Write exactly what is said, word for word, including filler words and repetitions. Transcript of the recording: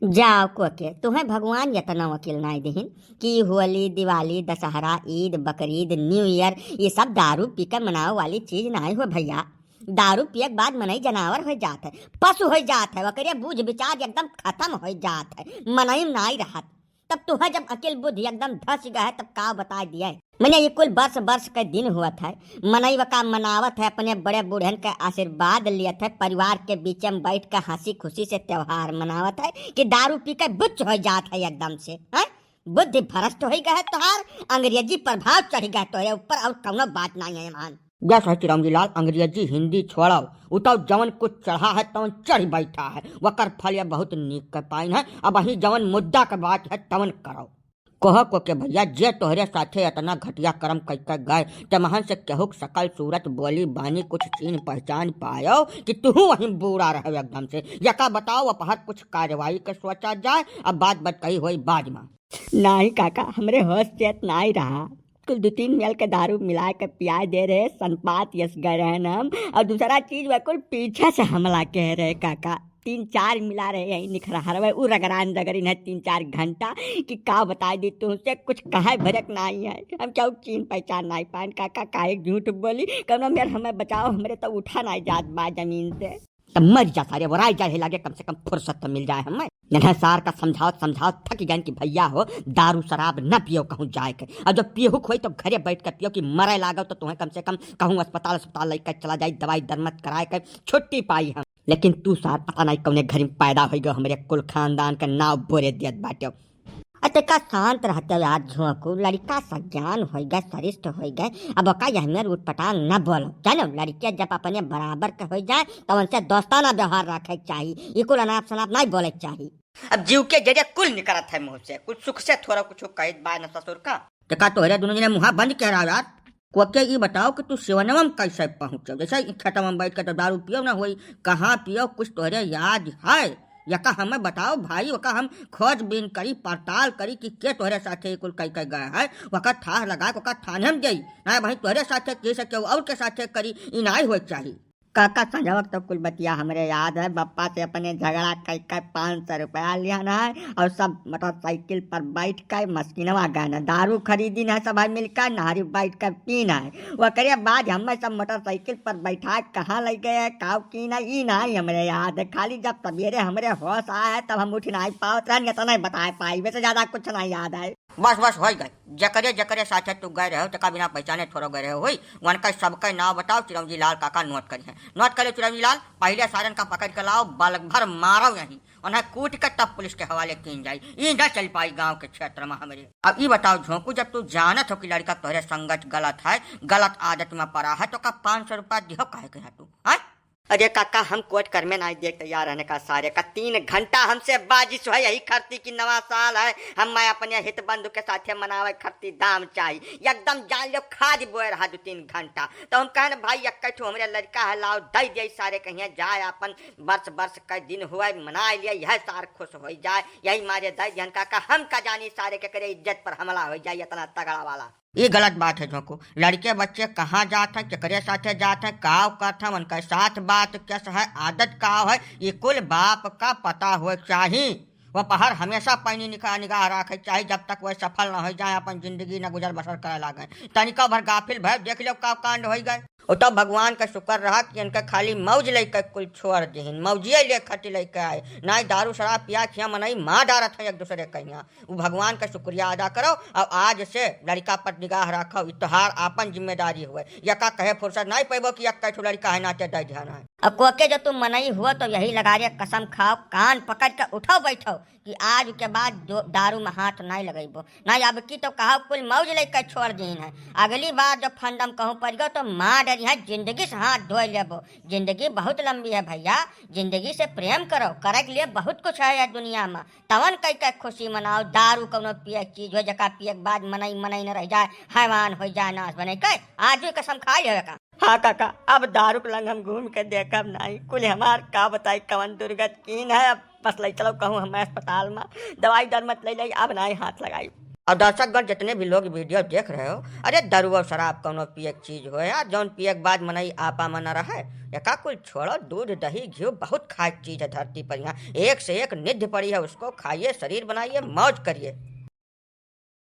जाओ कोके, तुहें भगवान यतना अकिल नाई दिहिन कि होली, दिवाली, दशहरा, ईद, बकरीद, न्यू ईयर, ये सब दारू पी के मनावे वाली चीज नाई हो भैया। दारू पिए के बाद मनई जनावर हो जात है, पशु हो जात है, ओकरे बूझ विचार एकदम खत्म हो जात है, मनई नाई रहत। तब तुहें जब अकिल बुद्धि एकदम धस गए है, तब का बताई दिए। मने ये कुल वर्ष वर्ष के दिन हुअत है, मनई वका मनावत है, अपने बड़े बूढ़न के आशीर्वाद लियत है, परिवार के बीच में बैठ के हंसी खुशी से त्योहार मनावत है कि दारू पी के बुच्च हो जात है एकदम से, हैं? बुद्धि भ्रष्ट हो गए है तोहार, अंग्रेजी प्रभाव चढ़ गए तोहरे ऊपर, और कौनो बात नहीं है मान। जस है चिरौंजी लाल, अंग्रेजी हिंदी छोड़ो, उतौ जवन कुछ चढ़ा है तवन चढ़ बैठा है, वकर फल ये बहुत नीक के पाइन है। अब अही जवन मुद्दा के बात है तवन करो। कहो कोके भैया, जे तोहरे साथे इतना घटिया कर्म कइ के गए, ते महन से केहू के सकल सूरत, बोली बानी कुछ चीन पहचान पायो कि तुहू वहीं बूड़ा रहे एकदम से? यका बताओ, अपहर कुछ कार्रवाई के सोचा जाए, अब बात बतकही होई बाद में। नाही काका, हमरे होश चेत नाही रहा। कुल दो तीन मेल के दारू मिला के पियाए दे रहे, सनपात यस गए रहन हम। और दूसरा चीज, वह कुल पीछे से हमला कह रहे काका, तीन चार मिला रहे यही निखरहरवे, उ रगड़ान रगड़िन है तीन चार घंटा कि का बताई दी तुमसे, कुछ कहे भरक नाही है। हम केहू चीन पहचान नाही पाएन काका, काहे झूठ बोली, कौनो मेर हमें बचाओ, हमरे तो उठा नाही जात बा जमीन से। तब मर जा सारे, वराई जाए लागे, कम से कम फुर्सत तो मिल जाए हमें। नन्हे सार का समझावत समझावत थक गए कि भैया हो, दारू शराब न पियो कहूँ जाए के, और जब पियहू खोई तो घरे बैठ के पियो कि मरे लागो तो तुम्हें कम से कम कहूँ अस्पताल अस्पताल लेकर चला जाए, दवाई दरमत कराए के छुट्टी पाई हम। लेकिन तू सार पता नहीं कौने घर में पैदा हो गयो, हमरे कुल खानदान का नाव बोरे देत बाटे। अ, तनिका शांत रहते यार झोंकू, लड़िका सज्ञान होइ गए, सरिष्ठ होइ गए, अब ओका यह मेर उटपटांग न बोलो, जानो, लड़िके जब अपने बराबर के होइ जाए, तब उनसे दोस्ताना व्यवहार रखे के चाही, ई कुल अनाप शनाप नहीं बोले के चाही। अब जीव के जरिए कुल निकलत है मुँह से, कुछ सुख से थोड़ा कुछ कहत बा न ससुर का। ते का तोहरे दुनों जने मुँहा बंद कह रहा यार? कोके ई बताओ कि तू सिवनवा में कैसे पहुँचो? जैसे ई खेतवा में बैठ के तो दारू पियो ना होई, कहाँ पियो, कुछ तोहरे याद है? यका हमें बताओ भाई, वका हम खोजबीन करी, पड़ताल करी कि के तोहरे साथे ई कुल कई कई गए है, वका थाह लगा के वका थाने में जाई। ना भाई तोहरे साथे जैसे केहू और के साथे करी, ई नाई होए के चाही। काका संझवक तो कुल बतिया हमरे याद है, बप्पा से अपने झगड़ा कई कई पाँच सौ रुपया लिया ना है, और सब मोटरसाइकिल पर बैठ कर मस्किनवा गए ना, दारू खरीदी ना सब भाई मिलकर नहरी बैठ कर पी ना है। ओकरे बाद हमें सब मोटरसाइकिल पर बैठा के कहाँ ले गए, काव की ना, ई ना ही हमरे याद है। खाली जब सवेरे हमरे होश आया है, तब हम उठ नहीं पावत रहन, इतना ही बताए पाई, वैसे ज्यादा कुछ नहीं याद है। बस, बस, होइ गए। जकरे, जकरे साथे तू गए रहो, तेका बिना पहचाने थोड़ो गए रहो होई। वनका सबके नाव बताओ, चिरौंजी लाल काका नोट करी हैं। नोट करे चिरौंजी लाल, पहले सारन का पकड़ के लाओ, बल भर मारो यहीं। उन्हें कूट के तब पुलिस के हवाले कीन जाई। ई न चल पाई गांव के क्षेत्र में हमरे। अब ई बताओ झोंकू, जब तू जानत हो कि लड़का तोहरे संगत गलत है, गलत आदत में पड़ा है, तो का पाँच सौ रुपया दिहो काहे के यहाँ तू, हैं? अरे काका, हम कोर्ट कर में नाई देख तैयार रहने का सारे का। तीन घंटा हमसे बाजिश है यही खरती की नवा साल है, हम मैं अपने हित बंधु के साथे मनावे खरती दाम चाही, एकदम जान लो खाद बोए रहा दो तीन घंटा। तो हम कहन भाई एक ठो हमरे लड़का है, लाओ दे दे सारे, कहिए जाए अपन वर्ष वर्ष का दिन हुआ मना लिया, यह सार खुश हो जाए, यही मारे दे दिहन काका। हम का जानी सारे के करे इज्जत पर हमला हो जाए इतना तगड़ा वाला। ई गलत बात है झोंकू। लड़के बच्चे कहाँ जात हैं, केकरे साथे जात हैं, काव करत हैं, उनका साथ बात कैस है, आदत काव है, ई कुल बाप का पता होए चाही। वह पहर हमेशा पैनी निका-, निगाह रखे चाही, जब तक वह सफल न हो जाए, अपन जिंदगी न गुजर बसर करे लागे। तनिका भर गाफिल भय, देख लो का कांड हो गए। ओ तब भगवान का शुक्र रहा कि इनका खाली मौज लेके कुल छोड़ दिहिन, मौजिए ले खटी लेके आए, ना दारू शराब पिया खिया मनई मार डारत हैं एक दूसरे के यहाँ। उ भगवान का शुक्रिया अदा करो और आज से लड़का पर निगाह रखो, ई तोहार आपन जिम्मेदारी हुए। यका कहे फुर्सत नहीं पैबो कि एक ठो लड़का है नाते दे ध्यान है। अब कोके जो तुम मनई हुआ तो यही लगा रे कसम खाओ, कान पकड़ के उठो बैठो कि आज के बाद दो-, दारू में हाथ नहीं लगेबो। नहीं अब की तो कहा कुल मौज लेकर छोड़ दीन है। अगली बार जो फंदम कहूँ पड़ गयो तो मार डरी है, जिंदगी से हाथ धोए लेबो। जिंदगी बहुत लंबी है भैया, जिंदगी से प्रेम करो, करे के लिए बहुत कुछ है यह दुनिया में। तवन कई के खुशी मनाओ, दारू कौनो पिए के चीज हो, जका पिए के बाद मनई मनई न रह जाए, हैवान हो जाए, नाश बने के। आज भी कसम खाई है का? हाँ काका, अब दारू के लंग हम घूम के देखब नहीं। कुल हमार का बताई कवन दुर्गत कीन है। अब बस ले चलो कहूँ हम अस्पताल में, दवाई दर मत ले ले, अब नहीं हाथ लगाई। और दर्शकगण, जितने भी लोग वीडियो देख रहे हो, अरे, दारू और शराब कौनो पिए के चीज हो यार, जौन पिए के बाद मनई आपा में न रहे। एका कुल छोड़ो, दूध, दही, घी बहुत खाए के चीज है धरती पर। यहाँ एक से एक निधि पड़ी है, उसको खाइए, शरीर बनाइए, मौज करिए।